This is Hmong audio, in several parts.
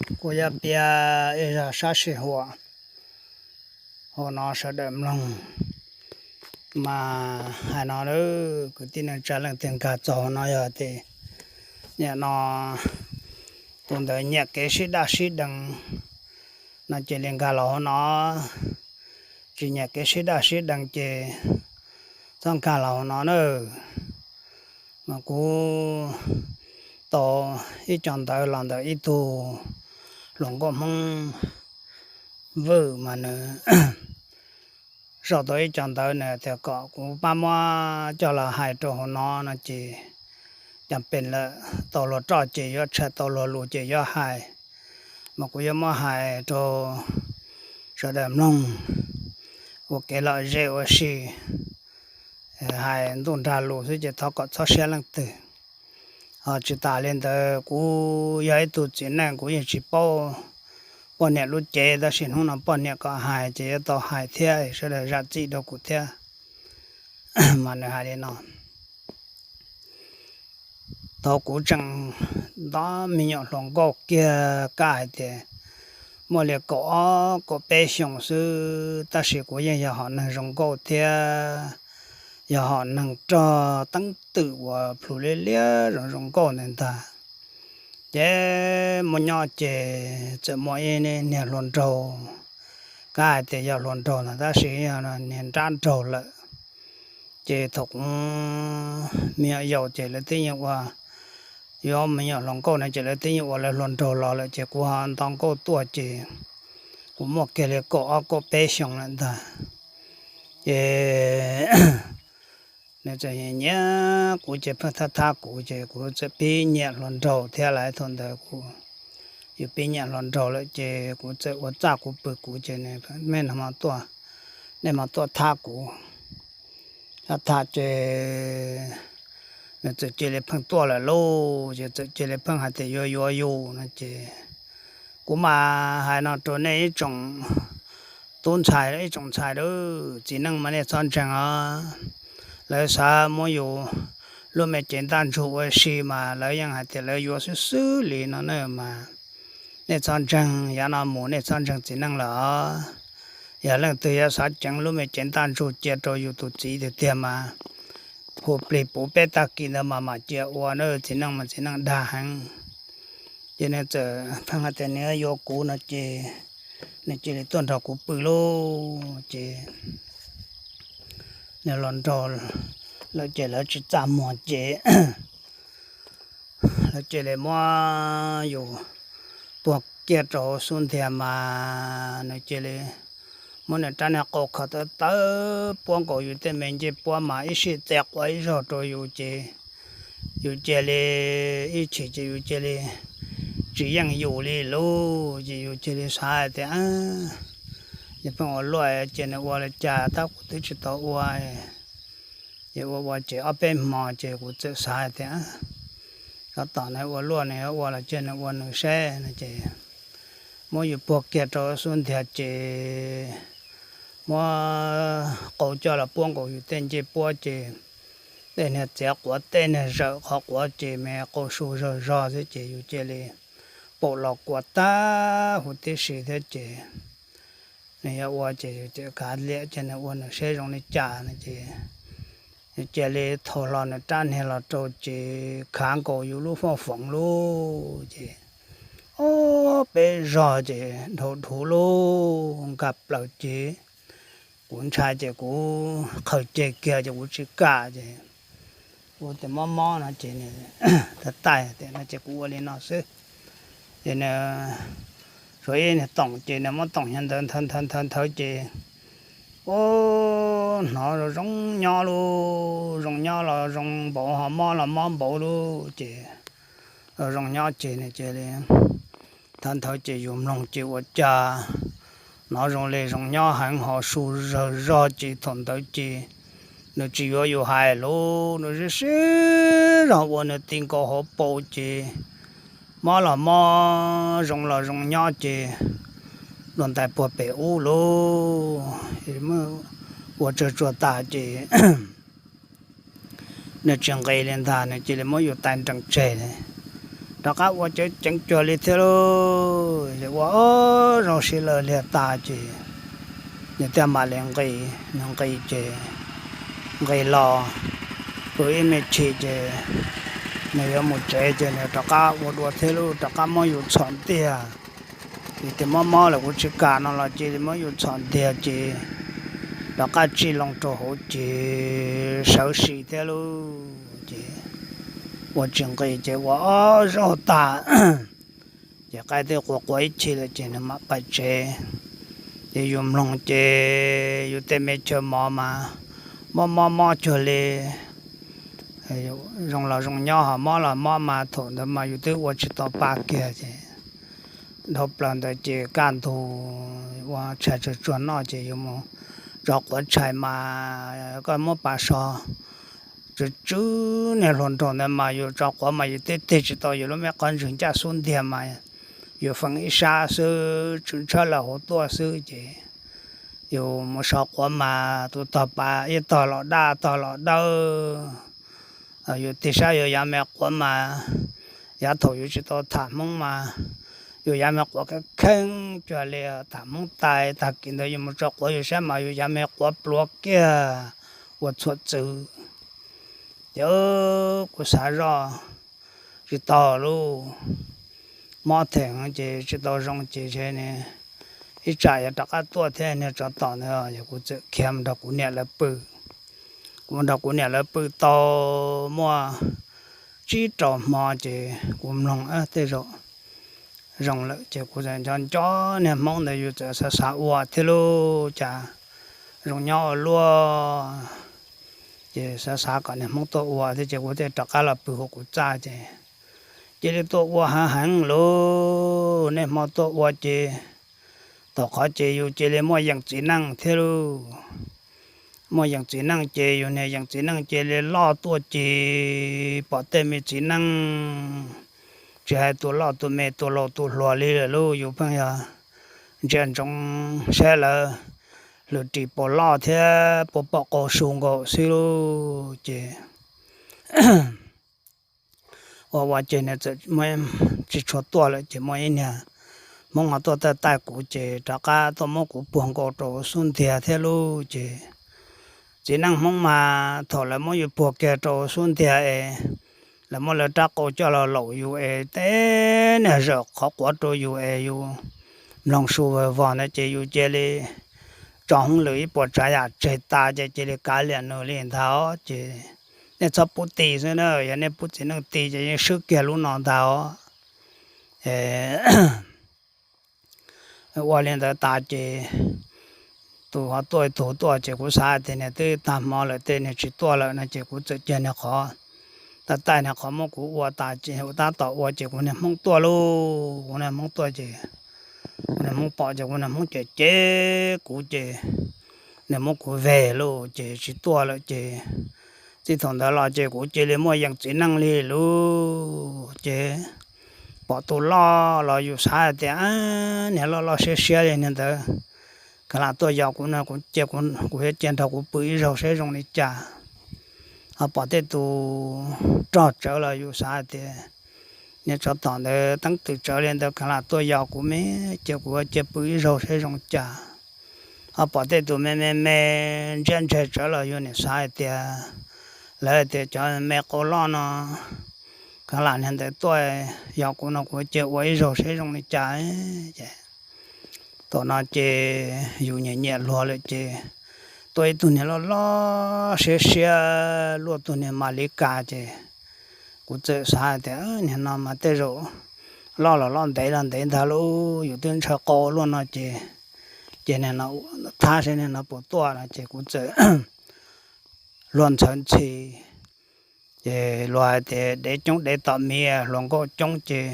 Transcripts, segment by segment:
Kuv yuav piav ib zaj sab sij huam hauv no sawv daws mloog. Mas hais no lawm, kwv tij neej tsa leej twg nkag txog hauv no yog tias nyiam no, tus ntawd nyiam kev sib daj sib deev no cia li nkag los hauv no, tsis nyiam kev sib daj sib deev ces txhob nkag los hauv no na. Mas kuv tau ib co ntawv los ntawm ib tug hluas nkauj Hmoob Vwj mas nws sau tau ib co ntawv nws tias kom kuv pab muab coj los hais rau hauv no no ces cov pem lawm tau luag roj ces yuav tshaj tau luag lus ces yuav hais, mas kuv yuav muab hais rau sawv daws mloog ua kev lom zem ua si, hais ntuj nrag lus xwb ces thov kom txhob siab leej twg. Ho tsis tas li ntawd kuv yog ib tug txiv neej kuv yeej tsis paub poj niam lub cev, tab sis hnub no poj niam kom hais ces yuav tau hais thiab sawv daws zam txim rau kuv thiab. Mas nws hais li no: Thaum kuv tseem nto me nyuam hluas nkauj kiag, kab hais tias muaj li kaum ob kaum peb xyoos xwb, tab sis kuv yeej yog hom neeg zoo nkauj thiab yog hom neeg rog teeb twm uas plhus liab liab zoo zoo nkauj ntawd ntag. Ces muaj nyob ces txawm muaj ib niag hluas nraug, kab hais tias yog hluas nraug ntag tab sis yog niag nrab nraug lawm. Ces thaum kuv me nyuam yaus ces lawv twb yeej ua, yuav me nyuam hluas nkauj no ces lawv twb yeej ua lawv hluas nraug los lawm ces kuv ho nto nkauj tuaj ces kuv muaj kiag li kaum ob kaum peb xyoos lawm ntag. Ces nws txawm nyiam kuv ces pheej thab thab kuv ces kuv txawm pib nyiam hluas nraug thiab lawm. Thaum ntawd kuv yus pib nyiam hluas nraug lawm ces kuv txawm ua txaj kuv pw kuv ces nej no tuaj, nej mas tuaj thab kuv, thab thab ces nws txawm cia li pheej tuaj lawm lauj. Ces txawm cia li pheej hais tias yuav yuav yus no ces kuv mas hais no rau nej ib tsoom tub ntxhais ib tsoom ntxhais lawm, txiv neej mas nej txhob ntseeg os. Lawv xav muab yus lub me cev ntaj ntsug ua si mas lawv yeej hais tias lawv yuav xwb xwb li no na mas nej txhob ntseeg, yav no mus nej txhob ntseeg txiv neej lawm os. Yog leej twg yuav xav ceev lub me cev ntaj ntsug cia rau yus tus txiv tiag tiag mas hu plig puv peb tag kis ntawd mas mam cia ua na, txiv neej mas txiv neej dag heev. Ces nws txawm pheej hais tias nws yuav kuv no ces nws cia li tuaj nrog kuv pw lauj. Ces nws los nrog lawv ces lawv tsis txaj muag ces lawv cia li muab yus puag kiag rau xub ntiag mas nws cia li muab nws rab niag qau khaws tawv tawv puab nkaus yus tej me ncej puab mas ib sij txiav quav ib zaug rau yus ces yus cia li ib chim ces yus cia li tsis yeej yus li lauj. Ces yus cia li xav hais tias, yus pheej ua luaj ces nws ua li cas tab kuv twb tsis tau ua. Ces ua ua ces ob peb hmo ces kuv txawm xav hais tias, tab tom nws ua luaj nws yuav ua los cia nws ua nws seb no ces muab yus puag kiag rau xub ntiag ces muab qau coj los puab nkaus yus tej ncej puab ces tej niag txiav quav tej niag zawm qhov quav ces me qau su zog zog thiab ces yus cia li paum los kua tag huv tib si thiab ces nws yuav ua ces yus cia kav liam ces nws ua nws seb zoo li cas no ces yus cia li thau hlo nws rab niag los rau ces khav nkaus yus lub faj foom lauj. Ces ob peb zog ces dhau dhuv lauj, nkag plaws ces kuv ntshai ces kuv qhaws ceg kiag ces kuv tsis kam ces kuv tias mob mob no ces nws taij taij tias no ces kuv ua li no xwb. Ces nws suav ib niag toom ces nws muab toom nyob ntawd nthawv nthawv nthawv nthawv ces ub, hnov zoo zoo nyob lauj, zoo nyob los zoo npaum ho mob los mob npaum lauj. Ces zoo nyob ces nws cia li nthawv nthawv ces yus mloog ces ua cas hnov zoo li zoo nyob heev ho su zawg zog ces thaum ntawd ces nws tsis yuav yus hais lauj, nws sib sib zog ua nws ti nkaus hauv paus ces mob los mob zoo los zoo nyob ces luag ntais puag pem ub lauj, ua tsawg tsuag tas ces nws tsis nqis li ntag, nws cia li muab yus tais nrees tseg. rov qab ua ceev ceev cuag li thiab lauj. Ua ob zaug sib law liag tas ces nws thiaj mam li nqis, nws nqis ces nqis los pw ib me chim ces nws yuav mus tsev ces nws rov qab ua dua thiab lauj, rov qab muab yus txhom ntiag. Yus tias mob mob lawm kuv tsis kam no los cia li muab yus txhom ntiag ces rov qab tsij loo rau hauv ces sawv sim thiab lauj. Ces ua tsis nqis ces ua ob zaug tas ces qaib twb qua qua ib chim lawm ces nws mam pais tsev. Ces yus mloog ces yus tej me chaw mov mas mob mob mob cuag li zoo los zoo nyob, ho mob los mob mas thaum ntawd mas yus twb ua tsis tau pa kiag ces dhau plaws ntawd ces kaj ntug ua tshais tsuag tsuag noj ces yus mus tso quav tshais mas koj muab pas so tsw tsw niag hluas nraug ntawd mas yus tso quav mas yus twb tig tsis tau yus lub me qhov ntswg ncaj xub ntiag mas yus feem ib sab xwb, tsw tshawb lawm hauv tuaj xwb ces yus mus so quav mas tus tog pas ib tog los daj tog los dawb. Yus tig sab yus yav me quav mas yav thaum yus tsis tau tham Hmoob mas yus yav me quav kheej kheej cuag li tham Hmoob tais. Tag kis ntawd yus mus tso quav yus saib mas yus yav me quav pluav kiag ua txhuam txwv. Ces kuv xav zoj tsis tau lauj, mob theem ces tsis tau zoo ces ib tsam yuav rov qab tuaj thiab niag tsov tom ntawd. Yog kuv txawm khiav mus nrog kuv niam lawv pw. Kuv mus nrog kuv niam lawv pw tau muaj tsib rau hmo ces kuv mloog tej zaum zoo lawm ces kuv txawm nco nco niag Hmoob ntawd, yus txawm xav xav ua thiab lauj, cas zoo nyob ua luaj. Ces xav xav kom niag Hmoob tuaj ua thiab ces kuv thiaj rov qab los pw hauv kuv txaj ces cia li tuaj ua hav heev lauj. Niaj hmo tuaj ua ces thaum qhov ces yus cia li muaj yeej txiv neej thiab lauj. Muaj yeej txiv neej ces yus niag yeej txiv neej cia li loj tuaj ces pom tej me txiv neej tsis hais tus loj tus me tus laus tus hluas li lawm lauj, yus pheej yog ntsia ntsoov saib lawv lwm ris puas loj thiab puas pom qau su nkaus xwb lauj. Ces ua ua ces nws txawm tsis tshua tuaj lawm ces muaj ib niag Hmoob ho tuaj taij taij kuv ces rov qab tuaj muab kuv puag nkaus rau xub ntiag thiab lauj. Ces txiv neej Hmoob mas thaum lawv muab yus puag kiag rau xub ntiag es lawv muab lawv rab qau coj los laum yus es teb niag zawm qhov quav rau yus es yus mloog su vag vog ntawd ces yus cia li tso hoob lwm ib puas tsav yam tseg tas ces cia li kav liam nws li ntag. Ces nej txhob pub ti xwb na, yog nej pub txiv neej ti ces yeej swb kiag lub no ntag os. Ua li ntawd tas ces tus ho tuaj ib tug tuaj ces kuv xav tias niag twb tag hmo lawm tej niag tsis tuaj lawm no ces kuv txawm cia niag qhov taij taij niag qhov muab kuv ua tas ces tab tom ua ces kuv niag Hmoob tuaj lauj. Kuv niag Hmoob tuaj ces kuv niag Hmoob pom ces kuv niag Hmoob cem cem kuv ces nws muab kuv veg lauj ces tsis tuaj lawm ces txij thaum ntawd los ces kuv cia li muaj yeej txiv neej li lauj. Ces pom tus loj los yus xav hais tias niag loj loj siab siab li niag ntawd, khav lam tuaj yos kuv no kuv cia, kuv yuav cia nrog kuv pw ib zaug saib zoo li cas. Ho pom tej tus rog tsawv los yus xav hais tias niag tsov tom ntawd teeb twm tsawv li ntawd khav lam tuaj yos kuv me, cia kuv cia pw ib zaug saib zoo cas. Ho pom tej tus me me me ntsiab ntseg tsawv los yus nim xav hais tias lawv hais tias cov me qau loj no khav lam niag ntawd tuaj yos kuv no kuv cia ua ib zaug saib zoo li cas. Ces thaum no ces yus nyiam nyiam luag lawm ces tuaj ib tug niag loj loj siab siab luaj tug niag mas li kas ces kuv txawm xav hais tias niag no mas tej zaum loj los loj ntev los ntev ntag lauj, yus twb ntshaw qau luaj no ces, ces niag no thab saib niag no puas tuaj no ces kuv txawm luag ntxhawv ntxhi. Ces luag hais tias dev coob dev tom miv, hluas nkauj coob ces,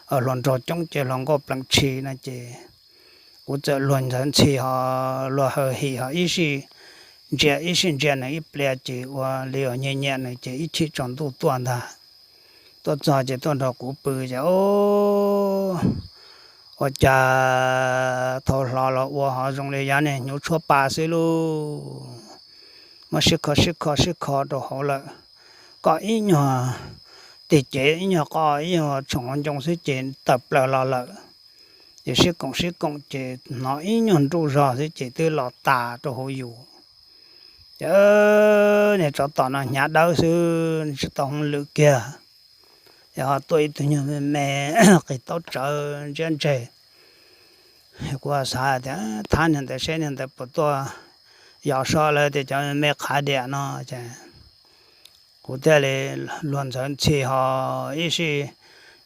hluas nraug coob ces hluas nkauj plees tshis no ces kuv txawm luag ntxhawv ntxhi ho luag hawm him ho ib sij ntsia ib sij ntsia nws ib pliag ces ua li uas nyiam nyiam nws ces ib chim tsaus ntuj tuaj ntag. Tuaj txog ces tuaj nrog kuv pw ces ua cas thaum hlo los ua ho zoo li yav niag hnyuv tshuab pa xwb lauj. Muab sib kho sib kho sib kho rau hauv lawm, koj ib nyuag teg cev ib nyuag qoj ib nyuag tshoom ncoo xwb ces tawm plaws los lawm. Ces sib koom sib koom ces hnov ib nyuag nruj zog xwb ces twb los tas rau hauv yus. Ces niag tsov tom no hnyav dawb xwb, tsis tau hauj lwm kiag. Ces ho tuaj ib tug nyuag me me qis taub tsawv ntsiab ntseg. Kuv xav tias thab niag ntawd seb niag ntawd puas tuaj yos so lawv tias cov me me qhav diam no ces kuv thiaj li luag ntxhawv ntxhi ho ib sij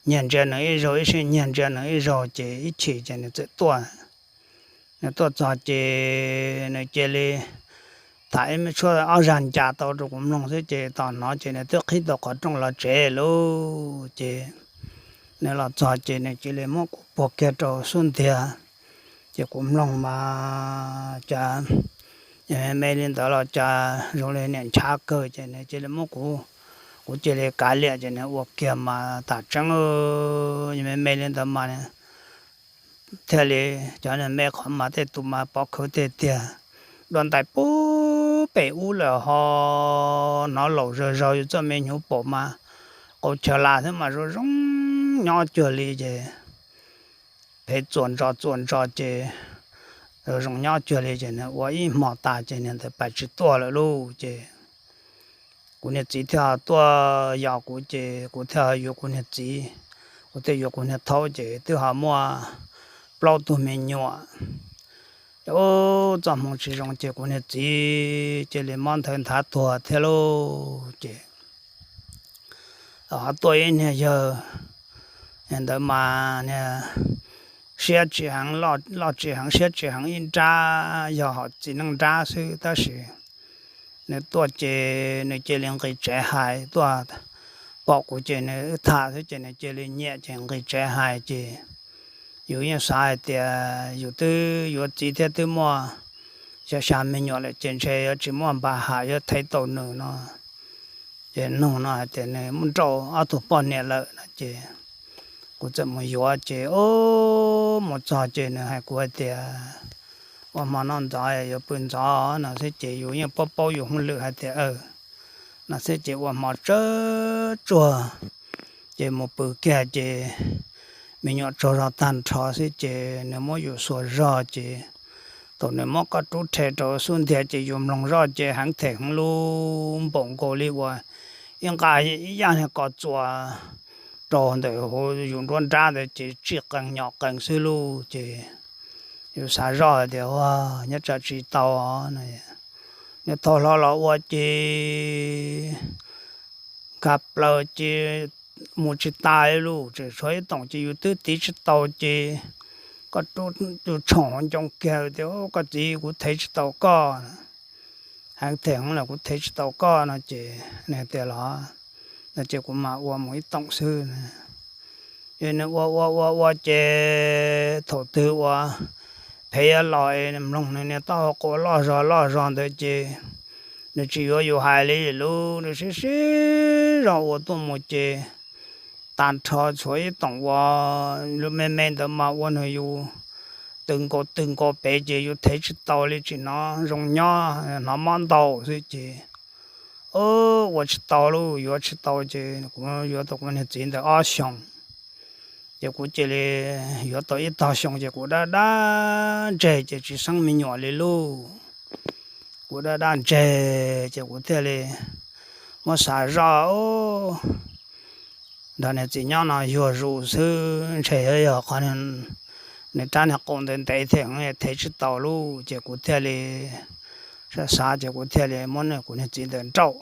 nyiag ntsia nws ib zaug ib sij nyiag ntsia nws ib zaug ces ib chim ces nws txawm tuaj. Nws tuaj txog ces nws cia li tham ib me tshuab ob zag ncas tau rau kuv mloog xwb ces tos hnov ces nws twb qhib tau qhov rooj los tsev lauj. Ces nws los txog ces nws cia li muab kuv puag kiag rau xub ntiag. Ces kuv mloog mas cas me me li ntawd los cas zoo li niam nchav kawg ces nws cia li muab kuv, kuv cia li kav liam ces nws ua kiag mas tam tseeb me me li ntawd mas thiaj li cov me qhov mas tej tus mas pov khawv tiag tiag, dua ntais pub pem ub lawm ho hnov laum zawg zaug yus txoj me hnyuv paum mas qau chaw las xwb mas zoo zoo nyob cuag li ces phev txuas ntsos txuas ntsos ces zoo zoo nyob cuag li ces nws ua ib hmo tas ces niag ntawd pais tsis tuaj lawm lauj. Ces kuv niag txiv thiaj tuaj yos kuv ces kuv thiaj yuav kuv niag txiv, kuv thiaj yuav kuv niag thaub ces twb ho muaj plaub tug me nyuam. Ces ub txoj hmoo tsis zoo ces kuv niag txiv cia li mob nthawv nthav tuag thiab lauj. Ces ho tuaj ib niag yawg, ntawd mas niag siab tsis heev, loj tsis heev, siab tsis heev, ib nrab yog hom txiv neej nrab xwb tab sis nws tuaj ces nws cia li nqis tsev hais tuaj pom kuv ces nws wb tham xwb ces nws cia li nyiam ces nqis tsev hais ces yus yeej xav hais tias yus twb yuav txiv thiab twb muaj xya xya me nyuam lawm ces ntshe yuav tsis muaj npa ham yuav thaiv tau nws no. Ces nug no hais tias nws muaj nrauj ob tug poj niam lawm no ces kuv txawm mus yuav ces ub mus txog ces nws hais kuv hais tias ua hmo noj ntxov yuav pw ntxov no xwb ces yus yeej paub paub yus hauj lwm hais tias no xwb ces ua hmo tsawg tsuag ces mus pw kiag ces me nyuam tsaug zog tag nrho xwb ces nws muab yus xuas zog ces thaum nws muab koj rub rhe rau xub ntiag ces yus mloog zoj ces heev them heev lub npaum nkaus li uas ib nqa ib yaj niag kos txuas rau ntawm hauv yus nruab nrab ntawd ces tsij qees nyom qees xwb lauj. Ces yus xav zoj tias ua nyob tsam tsis tau no, nws thaum hlo los ua ces nkag plaws ces mus tsis tas li lauj, tseem tshuav ib toom ces yus twb tiv tsis tau ces koj rub tus tshoom ncoo kiag tias koj txiv kuv thev tsis tau koj, heev them heev lawm kuv thev tsis tau koj no ces nws tias los no ces kuv mam ua mus ib toom xwb. Ces nws ua ua ua ua ces thaum twg uas phev yuav los es mloog nws niag taub hau quas loj zog loj zog ntawd ces nws tsis yuav yus hais li lauj, nws sib sib zog ua tuaj mus ces tag nrho tshuav ib toom ua me me ntawd mas ua nws yus tw nkaus tw nkaus pem ces yus thev tsis tau li, tsis hnov zoo nyob, hnov mob ntau xwb ces ua tsis tau lauj, yuav tsis tau ces kuv yuav tau kuv niag txiv ntawd ob xyoos. Ces kuv cia li yuav tau ib tog xyoo ces kuv dab dab ntseg ces tsis xeeb me nyuam li lauj. Kuv dab dab ntseg ces kuv thiaj li muab xav zoj nrog niag txiv nyob no yuag zus xwb ntshe yuav yog qhov nws rab niag qau ntev ntev thiab thev tsis tau lauj. Ces kuv thiaj li xav xav ces kuv thiaj li muab kuv niag txiv ntawd nrauj.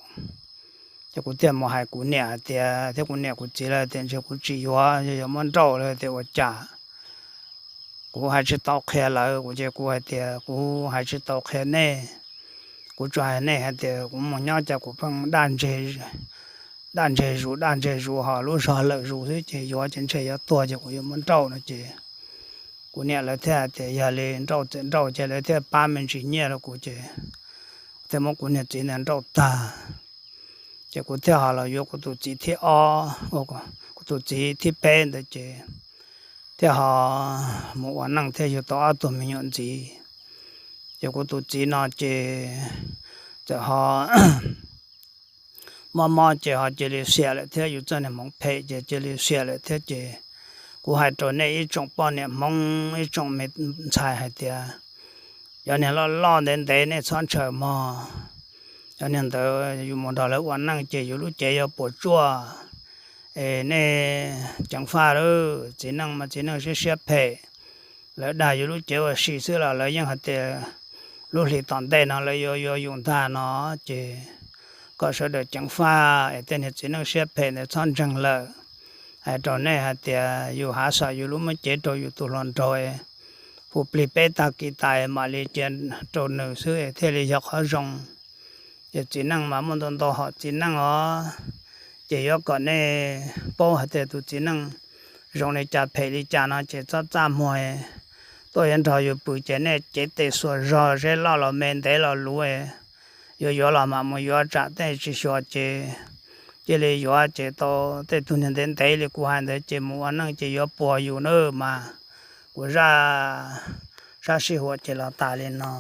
Ces kuv thiaj mus hais kuv niam hais tias thiab kuv niam kuv txiv lawv tias ntshe kuv tsis yuav, yog yuav muab nrauj lawv tias ua cas. Kuv hais tsis tau qhia lawv, kuv ces kuv hais tias kuv hais tsis tau qhia nej. Kuv tsuas hais nej hais tias kuv mus nyob cas kuv pheej daj ntseg zus daj ntseg zus ho lub zog lawm zus xwb ces yuav ces ntshe yuav tuag ces kuv yuav muab nrauj no ces kuv niam lawv thiaj hais tias yog li nrauj txawm nrauj ces lawv thiaj pab me ntsis nyiaj rau kuv ces thiaj muab kuv niag txiv ntawd nrauj tag. Ces kuv thiaj ho los yuav kuv tus txiv thib ob, kuv tus txiv thib peb ntawd ces thiaj ho mus ua neej thiaj yug tau ob tug me nyuam ntxiv. Ces kuv tus txiv no ces txawm ho mob mob ces ho cia li xiam lawm thiab, yus txoj niag hmoov phem ces cia li xiam lawm thiab. Ces kuv hais rau nej ib tsoom poj niam Hmoob, ib tsoom me ntxhais hais tias, cov niag loj loj ntev ntev nej txhob ntshaw mog. Cov niag ntawd yus mus nrog lawv ua neej ces yus lub cev yuav puas tsuaj. Es nej ceev faj lawm, txiv neej mas txiv neej siab siab phem. Lawv dag yus lub cev ua si xwb los lawv yeej hais tias lub hlis tom ntej no lawv yuav yuav yus ntag no. Ces kom sawv daws ceev faj es tej niag txiv neej siab phem ntawd txhob ntseeg lawm. Hais rau nej hais tias yus hav xam yus lub muab cev rau yus tus hluas nraug, hu plig peb tag kis tas mam li cia rau nws xwb thiaj li yog qhov zoo. Ces txiv neej mas muaj ntau ntau hom txiv neej os. Ces yuav kom nej paub hais tias tus txiv neej zoo li cas phem li cas no ces txhob txaj muag. Tuaj yuav nrog yus pw ces nej cev tes xuas zog, zeb loj los me, ntev los luv. Yuav yuav los mam mus yuav, tsam tej tsis xyuas ces cia li yuav ces tau tej tug niag ntev ntev li kuv hais ntawd ces mus ua neej ces yuav puas yus na mas. Kuv zaj sab sij huam ces los tas li no.